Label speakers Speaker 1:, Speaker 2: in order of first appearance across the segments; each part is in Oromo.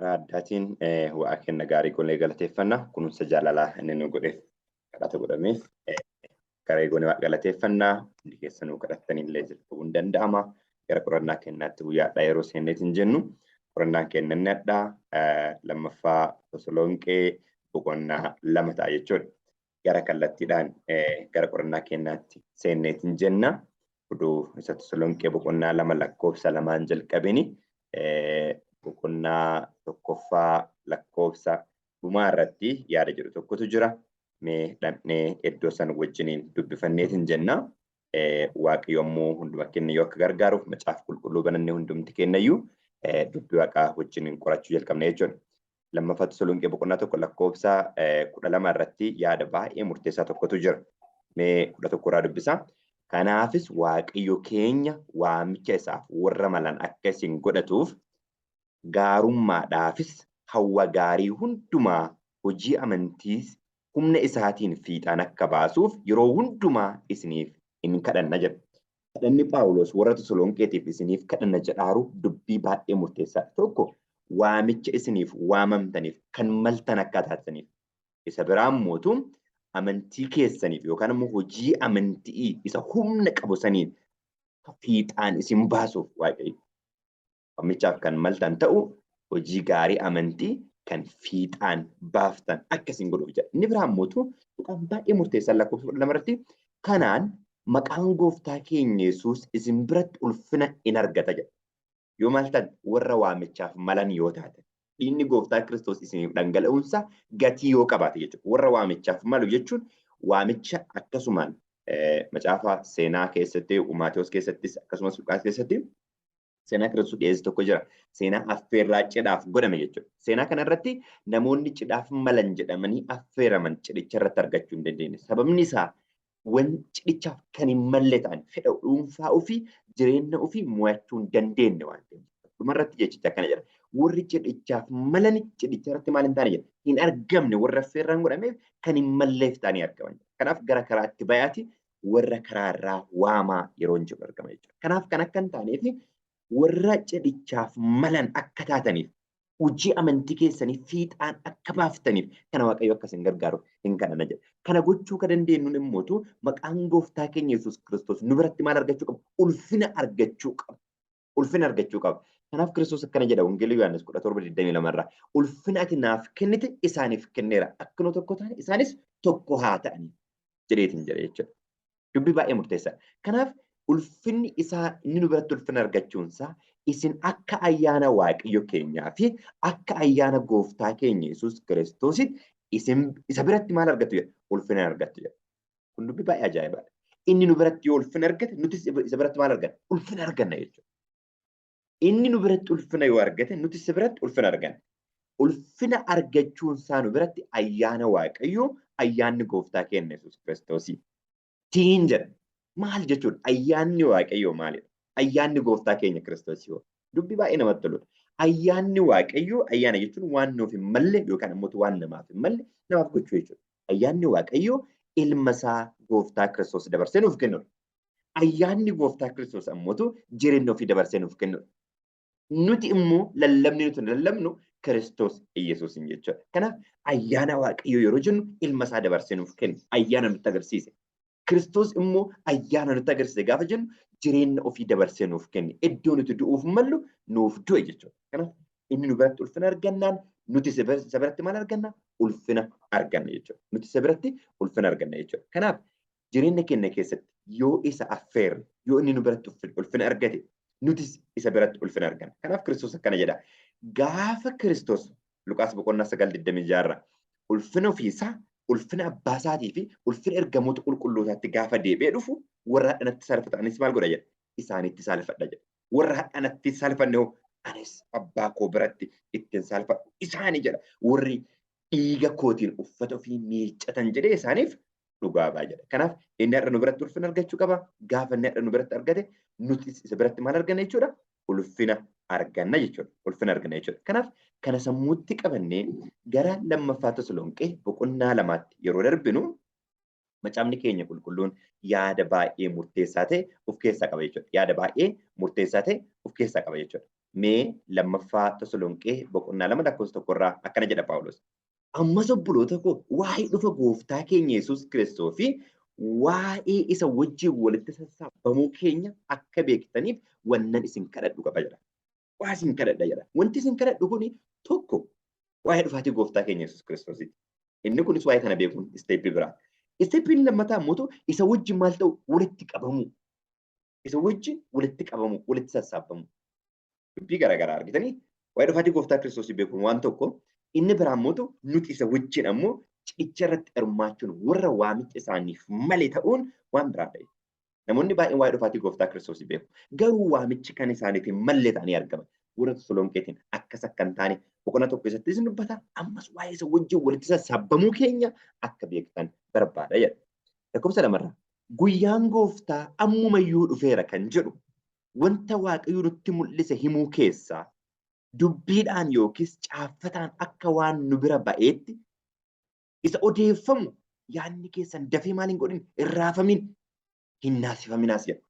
Speaker 1: Karaa addaatiin Waaqa keenya gaarii goonee galateeffanna. Kunuunsa jaalalaa inni nu godheef kadhata godhameef garee goonee Waaqa galateeffanna. Hundi keessanuu kadhattanii illee jalqabuun hin danda'ama. Gara qorannaa keenyaatti guyyaadhaa yeroo seenneetiin jennu qorannaan keenya inni hadhaa lammaffaa Tasalonqee boqonnaa 2 ta'a jechuudha. Gara kallattiidhaan gara qorannaa keenyaatti seenneetiin jenna. Oduu isa Tasalonqee boqonnaa 2 lakkoofsa 2n jalqabini boqonnaa 1ffaa lakkoofsa dhumaa irratti yaada jedhu tokkotu jira. Mee dhandhee iddoo san wajjiniin dubbifanneetiin jenna. Waaqi yommuu hunduma keenya yoo akka gargaaruuf macaafa qulqulluu banannee hundumti keenyayyuu dubbii waaqaa wajjiniin qorachuu jalqabna jechuudha. Lammaffaa Tasalonqee boqonnaa 1 lakkoofsa 12 irratti yaada baay'ee murteessaa tokkotu jira. Mee 11 irraa dubbisa. Kanaafis Waaqayyo keenya waamicha isaaf warra malan akka isin godhatuuf, gaarummaadhaafis hawwa gaarii hundumaa hojii amantiis humna isaatiin fiixaan akka baasuuf yeroo hundumaa isiniif in kadhanna jedha. Kadhanni Phaawulos warra Tasalonqeetiif isiniif kadhanna jedhaaru dubbii baay'ee murteessaadha. Tokko waamicha isiniif waamamtaniif kan maltan akka taataniif. Isa biraa immootu amantii keessaniif yookaan immoo hojii amantii isa humna qabu saniin fiixaan isin baasuuf Waaqayyo. Waamichaaf kan maltan ta'u hojii gaarii amantii kan fiixaan baaftan akka isin godhuuf jedha. Inni biraa immoo tuqaan baay'ee murteessaan lakkoofsa 12 irratti kanaan maqaan gooftaa keenya Yesuus isin biratti ulfina in argata jedha. Yoo maal ta'an warra waamichaaf malan yoo taatan dhiigni gooftaa Kiristoos isiniif dhangala'uunsaa gatii yoo qabaate jechuudha. Warra waamichaaf malu jechuun waamicha akkasumaan macaafa seenaa keessatti Maatewos keessattis akkasumas Luqaas keessatti seenaa Kiristoos dhiyeesse tokko jira. Seenaa affeerraa cidhaaf godhame jechuudha. Seenaa kana irratti namoonni cidhaaf malan jedhamanii affeeraman cidhicha irratti argachuu hin dandeenye. Sababni isaa wan cidhichaaf kan hin malle ta'an fedha dhuunfaa ofii jireenya ofii mo'achuu hin dandeenye waan ta'eef. Dhumarratti jechicha akkana jedha. Warri cidhichaaf malani cidhicha irratti maal hin taane jedha. Hin argamne warra affeerraan godhameef kan hin malleef ta'anii argaman. Kanaaf gara karaatti bayaati warra karaa irraa waamaa yeroo hin jedhu argama jechuudha. Kanaaf kan akka hin taaneef warra cidhichaaf malan akka taataniif hojii amantii keessanii fiixaan akka baaftaniif kana Waaqayyo akka isin gargaaru hin kadhana jedha. Kana gochuu kan dandeenyuun immootu maqaan gooftaa keenya Yesuus Kiristoos nu biratti maal argachuu qaba? Ulfina argachuu qaba. Ulfina argachuu qaba. Kanaaf Kiristoos akkana jedha Wangeela Yohaannis 17:22 irraa ulfina ati naaf kennite isaaniif kenneera. Akka nu tokko taane isaanis tokko haa ta'anii. Jedheetiin jedha jechuudha. Dubbii baay'ee murteessaadha. Kanaaf ulfinni isaa inni nu biratti ulfina argachuunsaa isin akka ayyaana Waaqayyo keenyaa fi akka ayyaana gooftaa keenya Yesuus Kiristoositti isin isa biratti maal argattu jedha? Ulfina argattu jedha. Kun dubbii baay'ee ajaa'ibaadha. Inni nu biratti yoo ulfina argate nutis isa biratti maal arganna? Ulfina arganna jechuudha. Inni nu biratti ulfina yoo argate nuti isa biratti ulfina arganna. Ulfina argachuun isaa nu biratti ayyaana Waaqayyoo ayyaanni gooftaa keenya Yesuus Kiristoosii. Tiin jedha. Maal jechuudha? Ayyaanni Waaqayyoo maalidha? Ayyaanni gooftaa keenya Kiristoosii hoo? Dubbii baay'ee namatti toludha. Ayyaanni Waaqayyoo ayyaana jechuun waan nuuf hin malle yookaan immoo waan namaaf hin malle namaaf gochuu jechuudha. Ayyaanni Waaqayyoo ilma isaa gooftaa Kiristoos dabarsee nuuf kennudha. Ayyaanni gooftaa Kiristoos ammootu jireenya ofii dabarsee nuuf kennudha. Nuti immoo lallabni nuti lallabnu Kiristoos Iyyasuusin jechuudha. Kanaaf ayyaana Waaqayyoo yeroo jennu ilma isaa dabarsee nuuf kenne ayyaana nutti agarsiise. Kiristoos immoo ayyaana nutti agarsiise gaafa jennu jireenya ofii dabarsee nuuf kenne. Iddoo nuti du'uuf mallu nuuf du'e jechuudha. Kanaaf inni nu biratti ulfina argannaan nuti isa biratti maal arganna? Ulfina arganna jechuudha. Nuti isa biratti ulfina arganna jechuudha. Kanaaf jireenya keenya keessatti yoo isa affeerre, yoo inni nu biratti ulfina argate, nutis isa biratti ulfina arganna. Kanaaf Kiristoos akkana jedha. Gaafa Kiristoos Luqaas boqonnaa 9:26 irraa ulfina ofiisaa, ulfina abbaa isaatii fi ulfina ergamoota qulqullootaatti gaafa deebi'ee dhufu warra hadhanatti saalfatan anis maal godha jedha. Isaanitti saalfadha jedha. Warra hadhanatti saalfanne hoo anis abbaa koo biratti ittiin saalfadhu isaani jedha. Warri dhiiga kootiin uffata ofii miiccatan jedhee isaaniif dhugaa ba'a jedha. Kanaaf inni har'a nu biratti ulfina argachuu qaba. Gaafa inni har'a nu biratti argate nuti isa biratti maal arganna jechuudha? Ulfina arganna jechuudha. Ulfina arganna jechuudha. Kanaaf kana sammuutti qabannee gara lammaffaa Tasalonqee boqonnaa 2tti yeroo darbinu macaafni keenya qulqulluun yaada baay'ee murteessaa ta'e of keessaa qaba jechuudha. Yaada baay'ee murteessaa ta'e of keessaa qaba jechuudha. Mee Lammaffaa Tasalonqee boqonnaa 2 lakkoofsa 1 irraa akkana jedha Phaawulos. Ammas obboloota koo, waa'ee dhufa gooftaa keenya Yesuus Kiristoos fi waa'ee isa wajjin walitti sassaabamuu keenya akka beektaniif wannan isin kadhadhu qaba jedha. Waa isin kadhadha jedha. Wanti isin kadhadhu kuni tokko waa'ee dhufaatii gooftaa keenya Yesuus Kiristoosiiti. Inni kunis waa'ee kana beekuun isteeppii biraa. Isteeppiin lammataa immoo isa wajjin maal ta'u? Walitti qabamuu. Isa wajjin walitti qabamu, walitti sassaabamu. Dubbii garaagaraa argitanii, waa'ee dhufaatii gooftaa Kiristoosii beekuun waan tokko, inni biraa immoo nuti isa wajjin ammoo cidhicha irratti hirmaachuun warra waamicha isaaniif male ta'uun waan biraa ta'e. Namoonni baay'een waa'ee dhufaatii gooftaa Kiristoosii beeku. Garuu waamichi kan isaaniif hin malle ta'anii argaman. Warra Tasalonqeetiin akkas akka hin taane boqonnaa 1 keessatti isin dubbata. Ammas waa'ee isa wajjin walitti sassaabamuu keenya akka beektan barbaada jedha. Lakkoofsa 2rraa guyyaan gooftaa ammumayyuu dhufeera kan jedhu wanta Waaqayyo nutti mul'ise himuu keessaa dubbiidhaan yookiis caaffataan akka waan nu bira ba'eetti isa odeeffamu yaadni keessan dafee maal hin godhin? Hin raafamin, hin naasifaminaas jedha.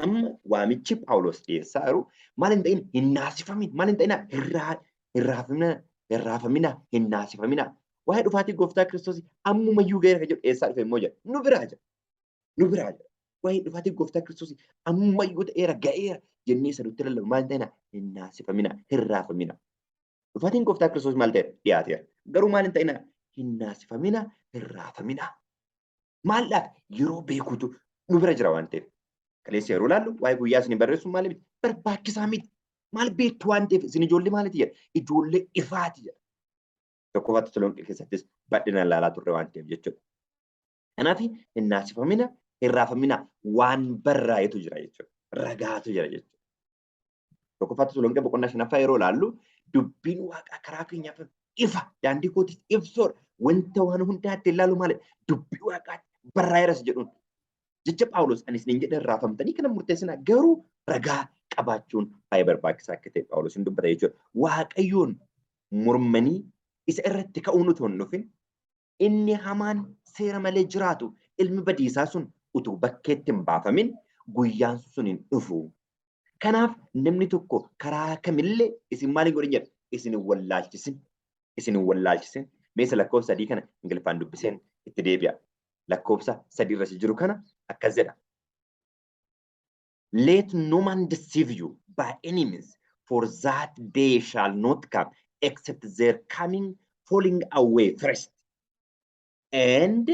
Speaker 1: Amma waamichi Phaawulos dhiyeessaa jiru maal hin ta'in? Hin naasifamin, maal hin ta'inaa? Hin raafamina, hin raafamina, hin naasifamina. Waa'ee dhufaatii gooftaa Kiristoos ammumayyuu ga'eera kan jedhu eessaa dhufe immoo jedha. Nu biraa jedha. Nu biraa jedha. Waa'ee dhufaatii gooftaa Kiristoos ammumayyuu ta'eera, ga'eera jennee isa nutti lallabu maal hin ta'inaa? Hin naasifamina, hin raafamina. Dhufaatiin gooftaa Kiristoos maal ta'eera? Dhiyaateera. Garuu maal hin ta'inaa? Hin naasifamina, hin raafamina. Maaldhaaf? Yeroo beekuutu nu bira jira waan ta'eef. Kaleessa yeroo ilaallu waa'ee guyyaa isin barreessuun maal miti? Barbaachisaa miti. Maal beektu waan ta'eef, isin ijoollee maaliiti jedha? Ijoollee ifaati jedha. Tokkoffaa Tasalonqee keessattis bal'inaan ilaalaa turre waan ta'eef jechuudha. Kanaaf hin naasifamina, hin raafamina, waan barraa'etu jira jechuudha. Ragaatu jira jechuudha. Tokkoffaa Tasalonqee boqonnaa 5ffaa yeroo ilaallu, dubbiin waaqaa karaa keenyaaf ifa, daandii kootiif ibsoodha. Wanta waan hundaa ittiin ilaalu maali? Dubbii waaqaatti barraa'eeras jedhuun. Jecha Phaawulos ani isiniin jedhe raafamtanii kana murteessinaa, garuu ragaa qabaachuun baay'ee barbaachisaa akka ta'e Phaawulos hin dubbata jechuudha. Waaqayyoon mormanii isa irratti ka'uun utuu hin dhufin, inni hamaan seera malee jiraatu ilmi badiisaa sun utuu bakkeetti hin baafamin guyyaan sun hin dhufu. Kanaaf namni tokko karaa kamillee isin maal hin godhin jedha? Isin hin wallaalchisin. Isin hin wallaalchisin. Meesa lakkoofsa 3 kana Ingiliffaan dubbiseen itti deebi'a. Lakkoofsa 3 irra jiru kana akkas jedha. Let no man deceive you by any means, for that day shall not come except their coming falling away first, and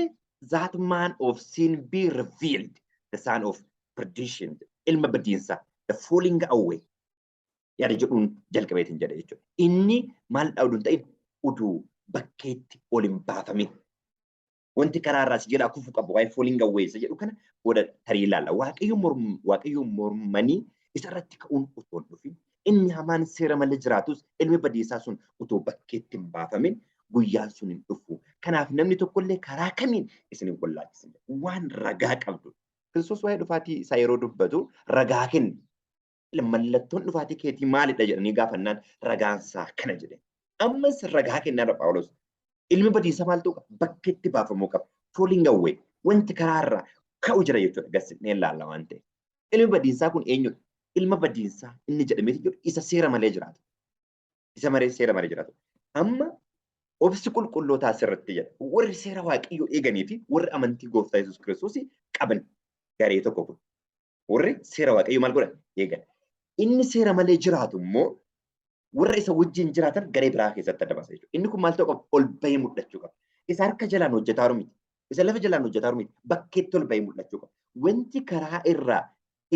Speaker 1: that man of sin be revealed, the son of perdition, ilma badiinsaa, the falling away yaada jedhuun jalqabeetiin jedha jechuudha. Inni maal dhaabdu hin ta'in utuu bakkeetti ol hin baafamin. Wanti karaa irraa si jalaa kufuu qabu waa'ee falling away isa jedhu kana booda tarii ilaalla. Waaqayyo mormanii isa irratti ka'uun utuu hin dhufin, inni hamaan seera malee jiraatus ilmi badiisaa sun utuu bakkeetti hin baafamin guyyaan sun hin dhufu. Kanaaf namni tokkollee karaa kamiin isin hin wallaalchisin. Waan ragaa qabdu. Kiristoos waa'ee dhufaatii isaa yeroo dubbatu ragaa kenne. Mallattoon dhufaatii keetii maalidha jedhanii gaafannaan ragaan isaa kana jedhe. Ammas ragaa kennaadha Phaawulos. Ilmi badiisaa maal ta'uu qaba? Bakkeetti baafamuu qaba. Falling away. Wanti karaa irraa ka'u jira jechuudha. Gassinnee ilaalla waan ta'eef. Ilmi badiinsaa kun eenyudha? Ilma badiinsaa inni jedhamee jiru isa seera malee jiraatu. Isa malee seera malee jiraatu. Amma obsi qulqullootaa asirratti jedha. Warri seera Waaqayyoo eeganii fi warri amantii gooftaa Yesuus Kiristoos qaban garee tokko kun. Warri seera Waaqayyoo maal godhan? Eegan. Inni seera malee jiraatu immoo warra isa wajjin jiraatan garee biraa keessatti adda baasa jechuudha. Inni kun maal ta'uu qaba? Ol bahee mul'achuu qaba. Isa harka jalaan hojjetaa jiru miti. Isa lafa jalaan hojjetaa jiru miti. Bakkeetti ol bahee mul'achuu qaba. Wanti karaa irraa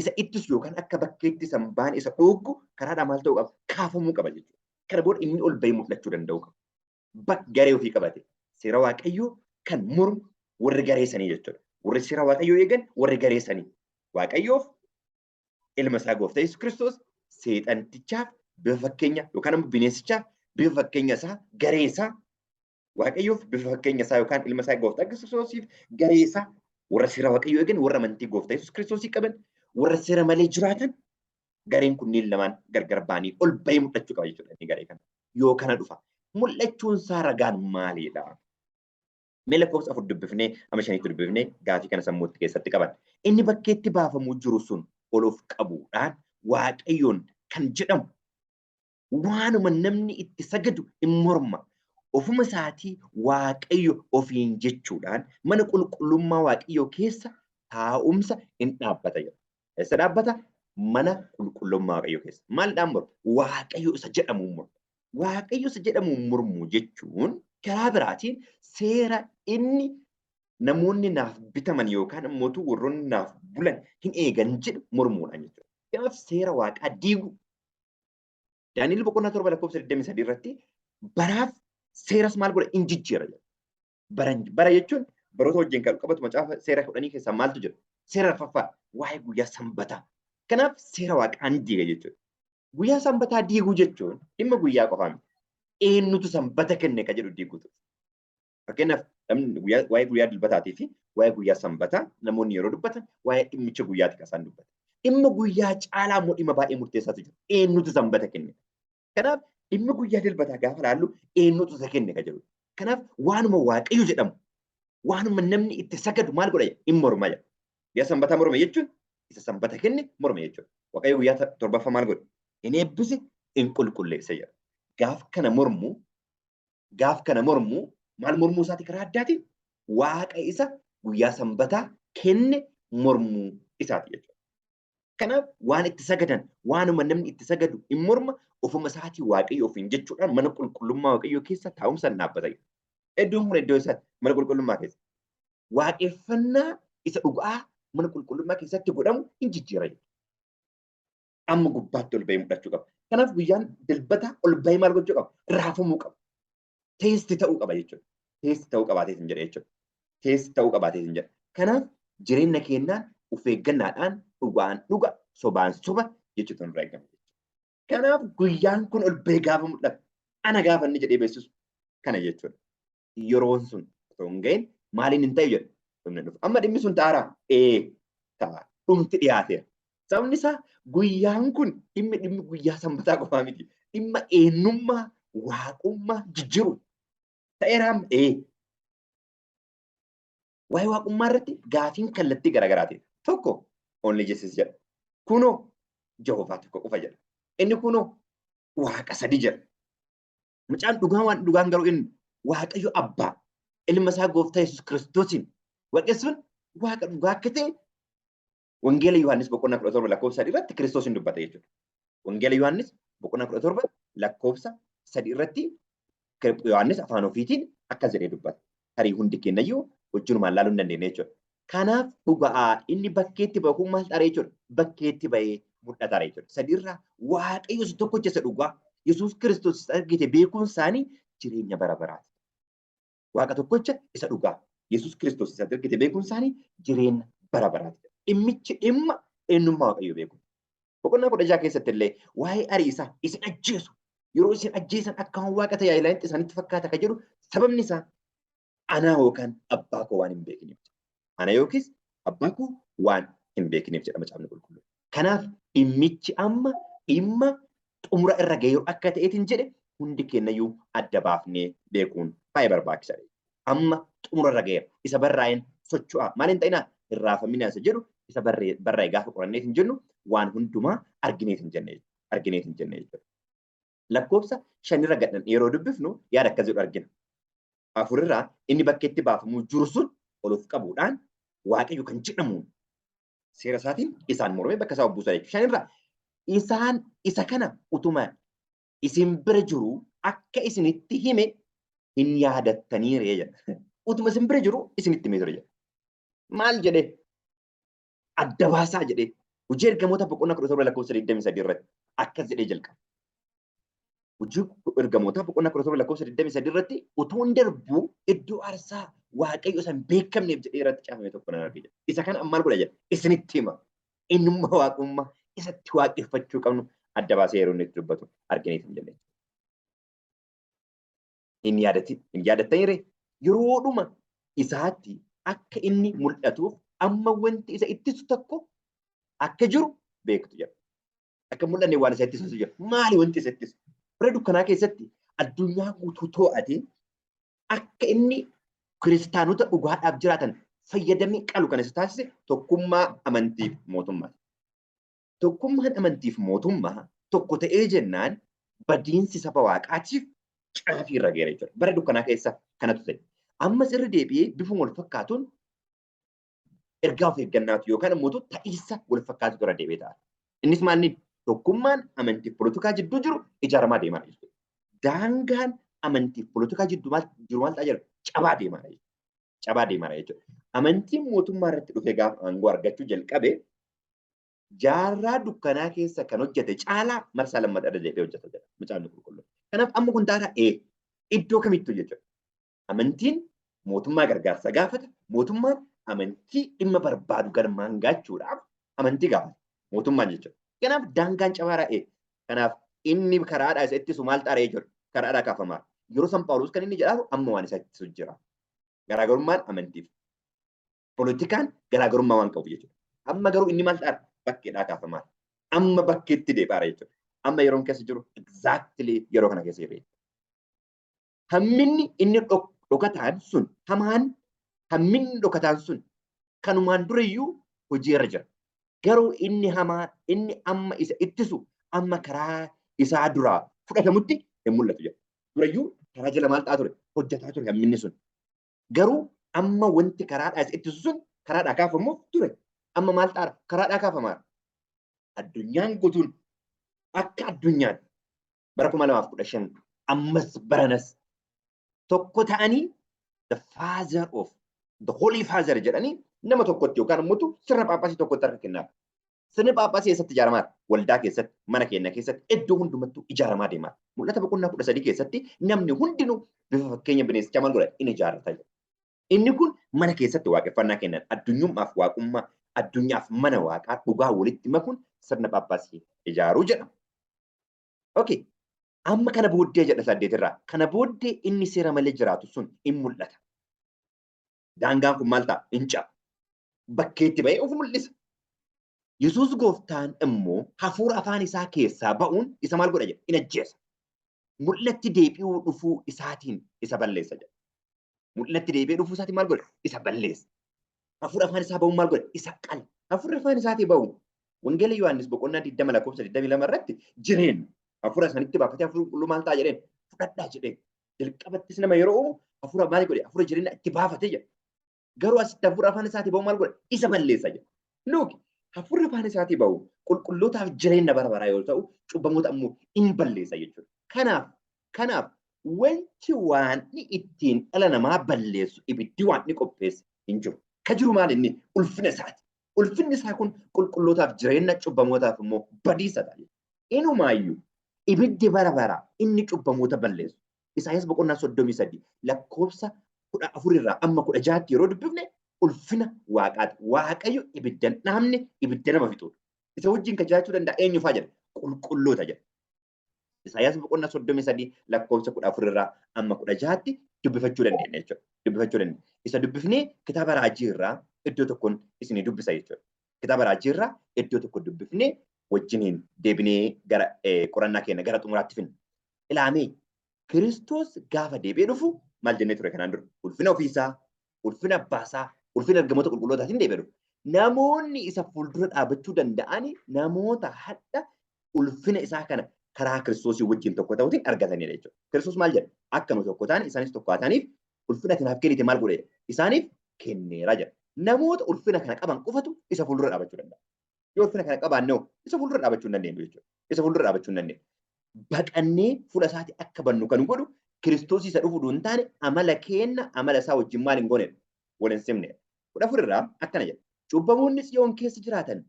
Speaker 1: isa ittisu yookaan akka bakkeetti isa hin baane isa dhooggu karaadhaa maal ta'uu qaba? Kaafamuu qaba jechuudha. Kana booda inni ol bahee mul'achuu danda'uu qaba. Bak garee ofii qabate. Seera Waaqayyoo kan mormu warri garee sanii jechuudha. Warri seera Waaqayyoo eegan warri garee sanii. Waaqayyoof ilma isaa gooftaa Yesuus Kiristoos, seexantichaaf bifa fakkeenya yookaan immoo bineensichaaf bifa fakkeenya isaa garee isaa, Waaqayyoof bifa fakkeenya isaa yookaan ilma isaa gooftaa Kiristoosiif garee isaa, warra seera Waaqayyoo eegan, warra amantii gooftaa Yesuus Kiristoosii qaban, warra seera malee jiraatan, gareen kunneen lamaan gargar ba'anii ol bahee mul'achuu qaba jechuudha inni garee kana. Yoo kana dhufa. Mul'achuun isaa ragaan maalidha? Mee lakkoofsa 4 dubbifnee amma 5tti dubbifnee gaafii kana sammuutti keessatti qaban. Inni bakkeetti baafamuu jiru sun ol of qabuudhaan Waaqayyoon kan jedhamu Waanuma namni itti sagadu in morma. Ofuma isaatii Waaqayyo ofiin jechuudhaan mana qulqullummaa Waaqayyoo keessa taa'umsa in dhaabbata jedha. Eessa dhaabbata? Mana qulqullummaa Waaqayyoo keessa. Maalidhaan morma? Waaqayyo isa jedhamuun morma. Waaqayyo isa jedhamuun mormuu jechuun karaa biraatiin seera inni namoonni naaf bitaman yookaan immoo warroonni naaf bulan hin eegan jedhu mormuudhaan jechuudha. Kanaaf seera Waaqaa diiguu. Daani'el boqonnaa 7 lakkoofsa 23 irratti baraaf seeras maal godha in jijjiira jedha. Bara jechuun baroota wajjin kan qabatu macaafa seera kudhanii keessaa maaltu jira? Seera arfaffaa waa'ee guyyaa sanbataa. Kanaaf seera waaqaa ni diiga jechuudha. Guyyaa sanbataa diiguu jechuun dhimma guyyaa qofaa miti. Eenyutu sanbata kenne ka jedhu diiguutu. Fakkeenyaaf namni guyyaa waa'ee guyyaa dilbataatii fi waa'ee guyyaa sanbataa namoonni yeroo dubbatan waa'ee dhimmicha guyyaati kan isaan dubbatan. Dhimma guyyaa caalaa immoo dhimma baay'ee murteessaatu jira. Eenyutu sanbata kenne? Kanaaf dhimma guyyaa dilbataa gaafa laallu eenyutu isa kenne kan jedhu. Kanaaf waanuma Waaqayyo jedhamu waanuma namni itti sagadu maal godha hin morma jedha. Guyyaa sanbataa morme jechuun isa sanbata kenne morme jechuudha. Waaqayyo guyyaa torbaffaa maal godhe? Hin eebbise, hin qulqulleesse jedha. Gaaf kana mormu gaaf kana mormu maal mormuu isaati karaa addaatiin waaqa isa guyyaa sanbataa kenne mormuu isaati jechuudha. Kanaaf waan itti sagadan waanuma namni itti sagadu hin morma ofuma isaatii waaqayyo ofiin jechuudhaan mana qulqullummaa waaqayyoo keessa taa'umsa hin dhaabbata. Iddoon kun iddoo isaati mana qulqullummaa keessa. Waaqeffannaa isa dhugaa mana qulqullummaa keessatti godhamu hin jijjiira jechuudha. Amma gubbaatti ol ba'ee mul'achuu qaba. Kanaaf guyyaan dilbataa ol ba'ee maal gochuu qaba? Raafamuu qaba. Teesti ta'uu qaba jechuudha. Teesti ta'uu qabaatee hin jedhe jechuudha. Teesti ta'uu qabaatee hin jedhe. Kanaaf jireenya keenyaan of eeggannaadhaan dhugaan dhuga sobaan soba jechuutu nurraa eegama. Kanaaf guyyaan kun ol ba'ee gaafa mul'atu ana gaafa inni jedhee beeksisu kana jechuudha. Yeroon sun otoo hin gahin maaliin hin ta'u jedhu dhumni dhufa. Amma dhimmi sun ta'araa? Ee ta'a. Dhumti dhiyaateera. Sababni isaa guyyaan kun dhimmi dhimmi guyyaa sanbataa qofaa miti. Dhimma eenyummaa waaqummaa jijjiiru. Ta'eera amma ee. Waa'ee waaqummaa irratti gaafiin kallattii garaagaraatiin. Tokko only Jesus jedha. Kunoo Jehovaa tokko qofa jedha. Inni kunoo waaqa sadi jedha. Mucaan dhugaa waan dhugaan garuu inni Waaqayyo Abbaa ilma isaa gooftaa Yesuus Kiristoosiin waaqessuun waaqa dhugaa akka ta'e Wangeela Yohaannis boqonnaa 17 lakkoofsa 3 irratti Kiristoos hin dubbata jechuudha. Wangeela Yohaannis boqonnaa 17 lakkoofsa 3 irratti Yohaannis afaan ofiitiin akkas jedhee dubbata. Tarii hundi keenyayyuu wajjinumaan laaluu hin dandeenye jechuudha. Kanaaf dhugaa inni bakkeetti bahu kun maal ta'e jechuudha? Bakkeetti bahee mul'ata jechuudha. Sadiirraa Waaqayyo isa tokkicha isa dhugaa Yesuus Kiristoos isa argite beekuun isaanii jireenya bara baraati. Waaqa tokkicha isa dhugaa Yesuus Kiristoos isa argite beekuun isaanii jireenya bara baraati. Dhimmichi dhimma eenyummaa Waaqayyo beeku. Boqonnaa 16 keessatti illee waa'ee ariisaa isin ajjeesu. Yeroo isin ajjeesan akka waan waaqa tajaajilanitti isaanitti fakkaata kan jedhu sababni isaa anaa yookaan abbaa koo waan hin beekiniif. Ana yookiis abbaa koo waan hin beekiniif jedha macaafni qulqulluun. Kanaaf dhimmichi amma dhimma xumura irra ga'eeru akka ta'eetiin jedhe hundi keenyayyuu adda baafnee beekuun baay'ee barbaachisaadha. Amma xumura irra ga'eera. Isa barraa'een socho'aa. Maal hin ta'inaa? Hin raafaminaa isa jedhu isa barraa'e gaafa qoranneet hin jennu waan hundumaa argineet hin jenne argineet hin jenne jechuudha. Lakkoofsa shanirra gadhan yeroo dubbifnu yaada akkas jedhu argina. Afurirraa inni bakkeetti baafamuu jiru sun ol of qabuudhaan Waaqayyo kan jedhamuun seera isaatiin isaan mormee bakka isaa buusa jechuudha. Shanirraa isaan isa kana utuma isin bira jiru akka isinitti hime hin yaadattanii ree jedha. Utuma isin bira jiru isinitti himee ture jedha. Maal jedhee? Adda baasaa jedhee. Hojii ergamoota boqonnaa 17 lakkoofsa 23 irratti akkas jedhee jalqaba. Hojii ergamoota boqonnaa 17 lakkoofsa 23 irratti utuun darbuu iddoo aarsaa Waaqayyo isa hin beekamneef jedhee irratti caafame tokko nan arge jedha. Isa kana maal godha jedha? Isinitti hima. Innummaa waaqummaa isatti waaqeffachuu qabnu adda baasee yeroo inni itti dubbatu argineet hin jenne. Hin yaadatin hin yaadattanii ree? Yeroodhuma isaatti akka inni mul'atuuf amma wanti isa ittisu tokko akka jiru beektu jedha. Akka mul'anne waan isa ittisu jira. Maali wanti isa ittisu? Bara dukkanaa keessatti addunyaa guutuu to'atee akka inni kiristaanota dhugaadhaaf jiraatan fayyadamee qalu kan isa taasise tokkummaa amantiif mootummaa. Tokkummaan amantiif mootummaa tokko ta'ee jennaan Badiinsi saba Waaqaatiif caafii irra geera jechuudha. Bara dukkanaa keessa kanatu ta'e. Ammas irra deebi'ee bifuma wal fakkaatuun ergaa of eeggannaatu yookaan immoo ta'iinsa wal fakkaatu irra deebi'ee ta'a. Innis maalni tokkummaan amantiif polotikaa jidduu jiru ijaaramaa deemaa jechuudha. Daangaan amantiif polotikaa jidduu maal jiru maal ta'a jira? Cabaa deemaa jechuudha. Cabaa deemaa jechuudha. Amantiin mootummaa irratti dhufee gaafa aangoo argachuu jalqabe jaarraa dukkanaa keessa kan hojjete caalaa marsaa lammataa irra deebi'ee hojjeta jedha Macaafni Qulqulluun. Kanaaf amma kun taata ee iddoo kamittuu jechuudha. Amantiin mootummaa gargaarsa gaafata. Mootummaan amantii dhimma barbaadu galmaan gaachuudhaaf amantii gaafata. Mootummaan jechuudha. Kanaaf daangaan cabaaraa ee. Kanaaf inni karaadhaa isa ittisu maal xaaree jechuudha. Karaadhaa kaafamaa. Yeroo san Phaawulos kan inni jedhaa amma waan isa ittisu jira. Garaagarummaan amantiif Polotikaan garaagarummaa waan qabu jechuudha. Amma garuu inni maal ta'aara? Bakkeedhaa kaafamaa. Amma bakkeetti deebi'aara jechuudha. Amma yeroon keessa jiru exactly yeroo kana keessa jirra. Hamminni inni dhokataan sun hamaan hamminni dhokataan sun kanumaan durayyuu hojii irra jira. Garuu inni hamaa inni amma isa ittisu amma karaa isaa duraa fudhatamutti hin mul'atu jedha. Durayyuu karaa jala maal ta'aa ture? Hojjetaa ture hamminni sun. Garuu amma wanti karaadhaa isa ittisu sun karaadhaa kaafamuuf ture. Amma maal ta'aara? Karaadhaa kaafamaara. Addunyaan guutuun akka addunyaan bara 2015 ammas baranas tokko ta'anii the father of the holy father jedhanii nama tokkotti yookaan immoo sirna phaaphaasii tokkotti harka kennaaf. Sirni Phaaphaasii eessatti ijaaramaa? Waldaa keessatti, mana keenya keessatti, iddoo hundumattuu ijaaramaa deemaa. Mul'ata boqonnaa 13 keessatti namni hundinuu bifa fakkeenya bineensichaa maal godha? Inni ijaarrata jedha. Inni kun mana keessatti waaqeffannaa kennan addunyummaaf waaqummaa, addunyaaf mana waaqaa dhugaa walitti makuun sirna Phaaphaasii ijaaruu jedhama. Okay. Amma kana booddee jedha saddeetirraa. Kana booddee inni seera malee jiraatu sun in mul'ata. Daangaan kun maal ta'a? In caba. Bakkeetti ba'ee of mul'isa. Yesuus gooftaan immoo hafuura afaan isaa keessaa ba'uun isa maal godha jedha? In ajjeesa. Mul'atti deebi'uu dhufuu isaatiin isa balleessa jedha. Mul'atti deebi'ee dhufuu isaatiin maal godha? Isa balleessa. Hafuura afaan isaa ba'uun maal godha? Isa qala. Hafuurri afaan isaatii ba'u Wangeela Yohaannis boqonnaa 20 lakkoofsa 22 irratti jireenya hafuura isaanitti baafatee hafuurri qulqulluu maal ta'a jedheen fudhadhaa jedheen. Jalqabattis nama yeroo uumu hafuura maal godhe? Hafuura jireenya itti baafatee jedha. Garuu asitti hafuura afaan isaatii ba'u maal godha? Isa balleessa jedha. Look, hafuurri afaan isaatii ba'u qulqullootaaf jireenya bara baraa yoo ta'u, cubbamoota ammoo in balleessa jechuudha. Kanaaf wanti waanni ittiin dhala namaa balleessu ibiddi waanni qopheesse hin jiru. Ka jiru maal inni? Ulfina isaati. Ulfinni isaa kun qulqullootaaf jireenya, cubbamootaaf immoo badiisa ta'a. Inumaayyuu ibiddi bara baraa inni cubbamoota balleessu. Isaayyaas boqonnaa 33 lakkoofsa 14 irraa amma 16tti yeroo dubbifne ulfina Waaqaati. Waaqayyo ibidda hin dhaamne, ibidda nama fixuudha. Isa wajjin kan jiraachuu danda'a eenyufaa jedha? Qulqulloota jedha. Isaayyaas boqonnaa 33 lakkoofsa 14 irraa amma 16tti dubbifachuu dandeenya jechuudha. Dubbifachuu dandeenya. Isa dubbifnee kitaaba raajii irraa iddoo tokkoon isinii dubbisa jechuudha. Kitaaba raajii irraa iddoo tokko dubbifnee wajjiniin deebinee gara qorannaa keenya gara xumuraatti finna. Ilaamee Kiristoos gaafa deebi'ee dhufu maal jennee ture kanaan dura? Ulfina ofiisaa, ulfina abbaasaa, ulfina ergamoota qulqullootaatiin deebi'ee dhufa. Namoonni isa fuuldura dhaabachuu danda'an namoota hadha ulfina isaa kana karaa Kiristoosii wajjin tokko ta'uutiin argatanidha jechuudha. Kiristoos maal jedha? Akka nu tokko taane isaanis tokko haa ta'aniif ulfina ati naaf kennite maal godhe? Isaaniif kenneera jedha. Namoota ulfina kana qaban qofatu isa fuuldura dhaabachuu danda'a. Yoo ulfina kana qabaanne hoo isa fuuldura dhaabachuu hin dandeenyu jechuudha. Isa fuuldura dhaabachuu hin dandeenyu. Baqannee fuula isaati akka bannu kan godhu Kiristoos isa dhufu hin taane amala keenna amala isaa wajjin maal hin goone wal hin simne. 14 irraa akkana jedha. Cubbamoonni Tsiyoon keessa jiraatan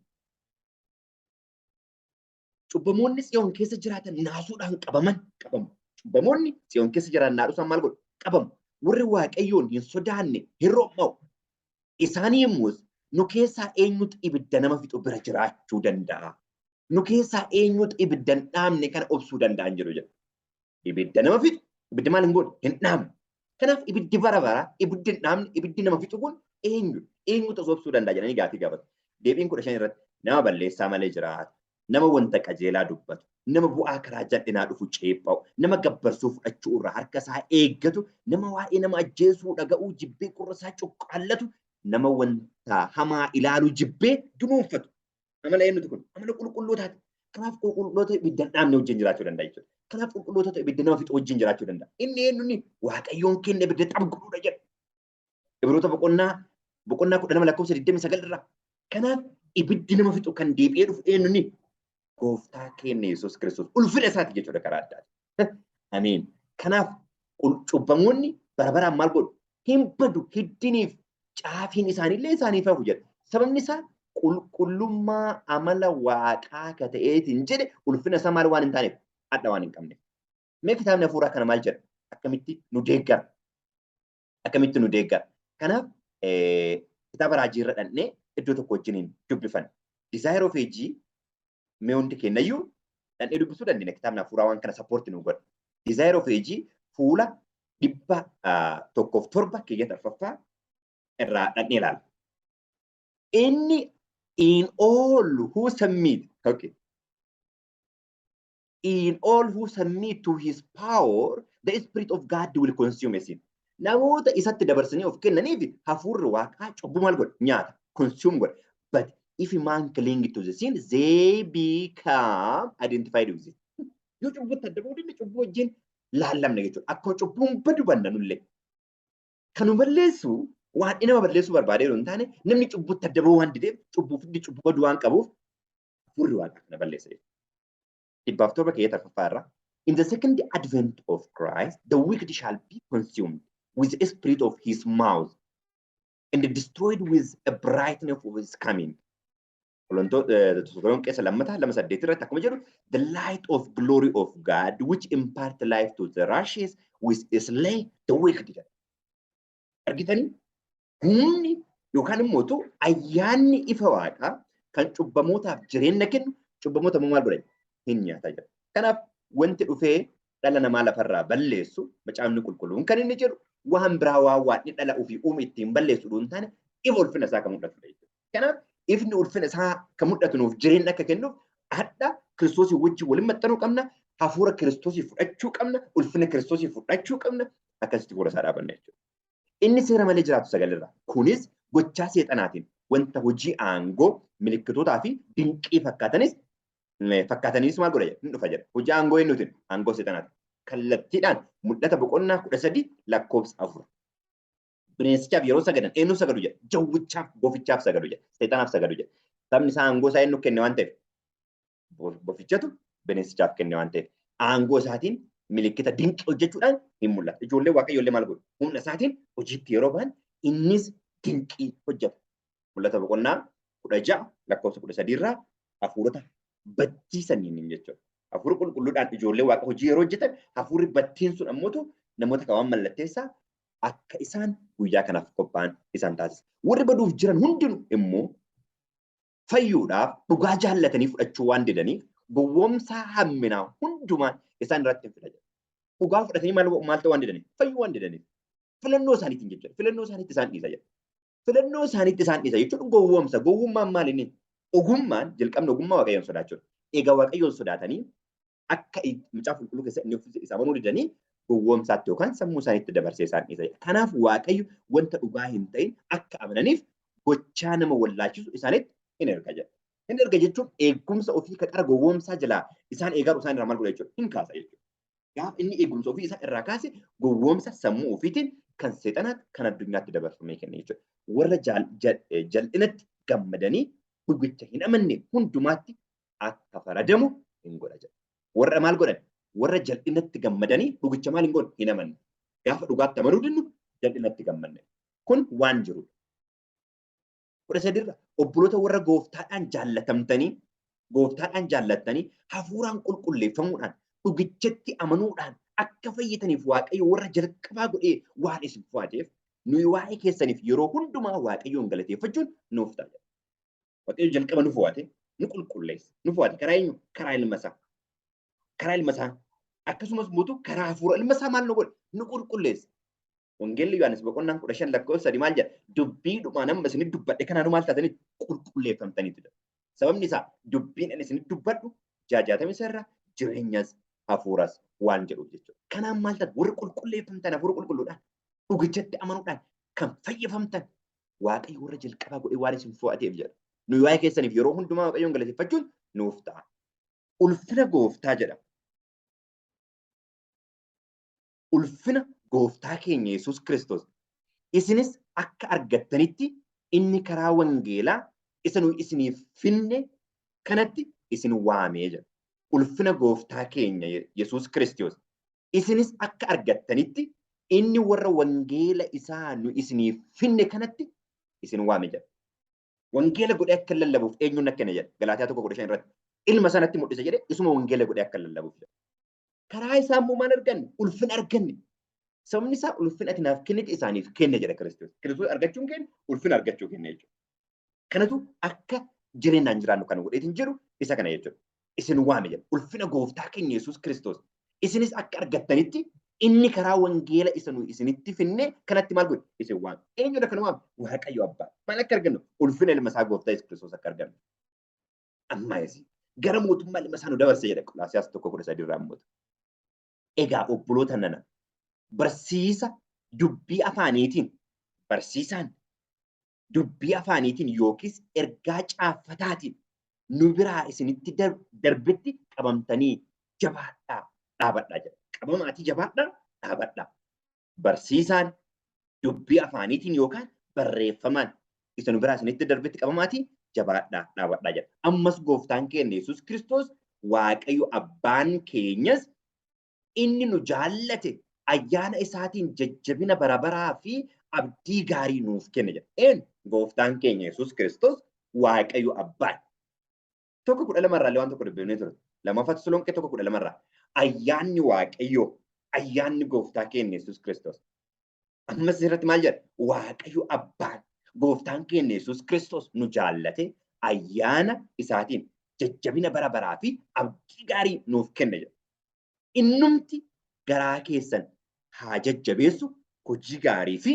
Speaker 1: Cubbamoonni Tsiyoon keessa jiraatan naasuudhaan qabaman qabamu. Cubbamoonni Tsiyoon keessa jiraatan naasuudhaan maal godhu? Qabamu. Warri Waaqayyoon hin sodaanne hin rom'a'u. Isaanii yommus nu keessaa eenyutu ibidda nama fixu bira jiraachuu danda'a? Nu keessaa eenyutu ibidda hin dhaamne kana obsuu danda'an jedhu jedha. Ibidda nama fixu, ibiddi maal hin godhu? Hin dhaamne. Kanaaf ibiddi bara bara, ibiddi hin dhaamne, ibiddi nama fixu kun eenyu? Eenyutu osoo obsuu danda'a jedhanii gaaffii gaafatu. Deebiin 15 irratti nama balleessaa malee jiraatu, nama wanta qajeelaa dubbatu, nama bu'aa karaa jal'inaa dhufu ceepha'u, nama gabbarsuu fudhachuu irraa harka isaa eeggatu, nama waa'ee nama ajjeesuu dhaga'uu jibbee gurra isaa cuqqaallatu, nama wanta hamaa ilaaluu jibbee dunuunfatu. Amala eenyuti kun? Amala qulqullootaati. Kanaaf qulqulloota ibidda hin dhaamne wajjin jiraachuu danda'a jechuudha. Kanaaf qulqullootatu ibidda nama fixu wajjin jiraachuu danda'a. Inni eenyuun Waaqayyoon kenna ibidda xab godhuudha jedha. Ibroota boqonnaa 12 lakkoofsa 29 irraa. Kanaaf ibiddi nama fixu kan deebi'ee dhufu eenyuun gooftaa keenya Yesuus Kiristoos ulfina isaati jechuudha karaa addaati. Ameen. Kanaaf cubbamoonni bara baraan maal godhu? Hin badu, hiddiniif caafiin isaaniillee isaaniif hafu jedha. Sababni isaa qulqullummaa amala waaqaa ka ta'eetiin jedhe ulfina isaa maal waan hin taaneef hadha waan hin qabneef. Mee kitaabni hafuuraa kana maal jedha? Akkamitti nu deeggara? Akkamitti nu deeggara? Kanaaf kitaaba raajii irra dhaqnee iddoo tokko wajjiniin dubbifan. Desire of Ages mee hundi keenyayyuu dhaqnee dubbisuu dandeenya. Kitaabni hafuuraa waan kana support nu godha. Desire of Ages fuula 107 keeyyata arfaffaa irraa dhaqnee ilaalla. Inni in all who submit, okay. In all who submit to his power, the Spirit of God will consume a sin. Namoota isatti dabarsanii of kennaniif hafuurri waaqaa cubbuu maal godha? Nyaata. Consume godha. But if a man cling to the sin, they become identified with it. Yoo cubbutti adda ba'uu didne cubbuu wajjin laallamne jechuudha. Akkuma cubbuun badu banna nullee. Kan nu balleessu waan inni nama balleessuu barbaadee hin taane, namni cubbutti adda ba'uu waan dideef, cubbuu fi cubbuu badu waan qabuuf hafuurri waaqaa kana balleessa jechuudha. 107 keeyyata arfaffaa irraa. In the second advent of Christ, the wicked shall be consumed with the spirit of his mouth and destroyed with a brightness of his coming. Tasalonqee lammataa 2:8 irratti akkuma jedhu, the light of glory of God which impart life to the righteous will slay the wicked jedha. Argitanii, humni yookaan immoo ayyaanni ifa waaqaa kan cubbamootaaf jireenya kennu cubbamoota immoo maal godha? Hin nyaata jedha. Kanaaf wanti dhufee dhala namaa lafarraa balleessu, macaafni qulqulluun kan inni jedhu, waan biraa waan waaqni dhala ofii uume ittiin balleessu hin taane, ifa ulfina isaa kan mul'atudha jechuudha. Kanaaf ifni ulfina isaa kan mul'atu nuuf jireenya akka kennuuf hadha Kiristoosii wajjin waliin maxxanuu qabna. Hafuura Kiristoosii fudhachuu qabna. Ulfina Kiristoosii fudhachuu qabna. Akkasitti fuula isaa dhaabanna jechuudha. Inni seera malee jiraatu sagalirra. Kunis gochaa seexanaatiin wanta hojii aangoo milikkitootaa fi dinqii fakkaatanis maal godha? Hin dhufa jedha. Hojii aangoo eenyuutiin? Aangoo seexanaati. Kallattiidhaan Mul'ata boqonnaa 13 lakkoofsa 4. Bineensichaaf yeroo sagadan eenyuuf sagadu jedha? Jawwichaaf, bofichaaf sagadu jedha. Seexanaaf sagadu jedha. Sabni isaa aangoo isaa eenyu kenne waan ta'eef? Bofichatu bineensichaaf kenne waan ta'eef. Aangoo isaatiin milikkita dinqii hojjechuudhaan hin mul'ata. Ijoollee Waaqayyoollee maal godhu? Humna isaatiin hojiitti yeroo bahan innis dinqii hojjeta. Mul'ata boqonnaa 16 lakkoofsa 13 irraa hafuurota battiisaniin jechuudha. Hafuura qulqulluudhaan ijoollee Waaqa hojii yeroo hojjetan hafuurri battiin sun ammootu namoota kan mallatteessaa akka isaan guyyaa kanaaf qophaa'an isaan taasisa. Warri baduuf jiran hundinuu immoo fayyuudhaaf dhugaa jaallatanii fudhachuu waan didaniif gowwoomsaa hamminaa hundumaan isaan irratti hin fida jedha. Dhugaa fudhatanii maal maal ta'uu waan didaniif? Fayyuu waan didaniif. Filannoo isaaniitiin jechuudha. Filannoo isaaniitti isaan dhiisa jedha. Filannoo isaaniitti isaan dhiisa jechuun gowwoomsa. Gowwummaan maal inni? Ogummaan jalqabni ogummaa Waaqayyoon sodaachuudha. Egaa Waaqayyoon sodaatanii akka macaafa qulqulluu keessa inni ofiis isaa amanuu didanii gowwoomsaatti yookaan sammuu isaaniitti dabarsee isaan dhiisa jedha. Kanaaf Waaqayyo wanta dhugaa hin ta'in akka amananiif gochaa nama wallaalchisu isaanitti hin erga jedha. Hin erga jechuun eegumsa ofii ka qara gowwoomsaa jalaa isaan eegaa isaan irraa maal godha jechuudha? Hin kaasa jechuudha. Gaafa inni eegumsa ofii isaa irraa kaase gowwoomsa sammuu ofiitiin kan seexanaatti, kan addunyaatti dabarfamee kenne jechuudha. Warra jal'inatti gammadanii dhugicha hin amanne hundumaatti akka faradamu hin godha jedha. Warra maal godhan? Warra jal'inatti gammadanii dhugicha maal hin godhan? Hin amanne. Gaafa dhugaatti amanuu dinnu jal'inatti gammanne. Kun waan jirudha. 13rra, obboloota warra gooftaadhaan jaallatamtanii, gooftaadhaan jaallattanii, hafuuraan qulqulleeffamuudhaan dhugichatti amanuudhaan akka fayyitaniif Waaqayyo warra jalqabaa godhee waan isin fo'ateef, nuyi waa'ee keessaniif yeroo hundumaa Waaqayyoon galateeffachuun nuuf ta'a. Waaqayyo jalqaba nu fo'ate, nu qulqulleessa. Nu fo'ate karaa eenyu? Karaa ilma isaa. Karaa ilma isaa. Akkasumas mootu karaa hafuura ilma isaa maal nu godhe? Nu qulqulleessa. Wangeelli Yohaannis boqonnaan 15 lakkoofsa 3 maal jedha? Dubbiidhumaan amma isinitti dubbadhe kanaanuu maal taatanii? Qulqulleeffamtaniitu jedha. Sababni isaa dubbiin ani isinitti dubbadhu jaajaatamii irra jireenyas hafuuras waan jedhuuf jechuudha. Kanaan maal taatu? Warri qulqulleeffamtan hafuura qulqulluudhaan dhugichatti amanuudhaan kan fayyifamtan Waaqayyo warra jalqabaa godhee waan isin fo'ateef jedha. Nuyi waa'ee keessaniif yeroo hundumaa Waaqayyoon galateeffachuun nuuf ta'a. Ulfina gooftaa jedha. Ulfina gooftaa keenya Yesuus Kiristoos isinis akka argattanitti inni karaa wangeelaa isa nu isiniif finne kanatti isin waamee jira. Ulfina gooftaa keenya Yesuus Kiristoos isinis akka argattanitti inni warra wangeela isaa nu isiniif finne kanatti isin waame jedha. Wangeela godhee akka lallabuuf eenyuun akka jedha. Galaatiyaa 1:15 irratti. Ilma sanatti mul'ise jedhe, isuma wangeela godhee akka lallabuuf jedha. Karaa isaa immoo maal arganne? Ulfina arganne. Sababni isaa ulfina ati naaf kennite isaaniif kenne jedha Kiristoos. Kiristoos argachuun keenya ulfina argachuu kenna jechuudha. Kanatu akka jireenyaan jiraannu kan godheetiin jedhu isa kana jechuudha. Isin waame jedha. Ulfina gooftaa keenya Yesuus Kiristoos. Isinis akka argattanitti inni karaa wangeela isa nu isinitti finne kanatti maal godhe? Isin waame. Eenyudha kan waame? Waaqayyo Abbaa. Maal akka argannu? Ulfina ilma isaa gooftaa Yesuus Kiristoos akka argannu. Ammaayis gara mootummaa ilma isaa nu dabarse jedha Qolaasiyaas 1:13 irraa immoo. Egaa obboloota nana, barsiisa dubbii afaaniitiin, barsiisaan dubbii afaaniitiin yookiis ergaa caaffataatiin nu biraa isinitti darbetti qabamtanii jabaadhaa dhaabadhaa jedha. Qabamaatii jabaadhaa dhaabadhaa. Barsiisaan dubbii afaaniitiin yookaan barreeffamaan isa nu biraa isinitti darbetti qabamaatii jabaadhaa dhaabadhaa jedha. Ammas gooftaan keenya Yesuus Kiristoos, Waaqayyo abbaan keenyas inni nu jaallate ayyaana isaatiin jajjabina bara baraa fi abdii gaarii nuuf kenne jedha. Een gooftaan keenya Yesuus Kiristoos, Waaqayyo abbaan. 1:12 irraa waan tokko dubbifnee ture. Lammaffaa Tasalonqee 1:12 irraa. Ayyaanni Waaqayyoo, ayyaanni gooftaa keenya Yesuus Kiristoos. Ammas irratti maal jedha? Waaqayyo abbaan, gooftaan keenya Yesuus Kiristoos nu jaallate ayyaana isaatiin jajjabina bara baraa fi abdii gaarii nuuf kenne jedha. Innumti garaa keessan haa jajjabeessu, hojii gaarii fi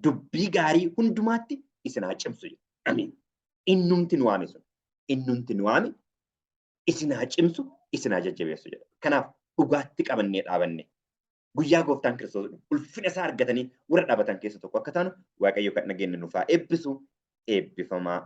Speaker 1: dubbii gaarii hundumaatti isin haa cimsu jedha. Amiin. Innumti nu waame sun, innumti nu waame isin haa cimsu, isin haa jajjabeessu jedha. Kanaaf dhugaatti qabannee dhaabanne guyyaa gooftaan Kiristoos dhufu ulfina isaa argatanii warra dhaabatan keessa tokko akka taanu Waaqayyo kan nageenya nuuf haa eebbisu. Eebbifamaa.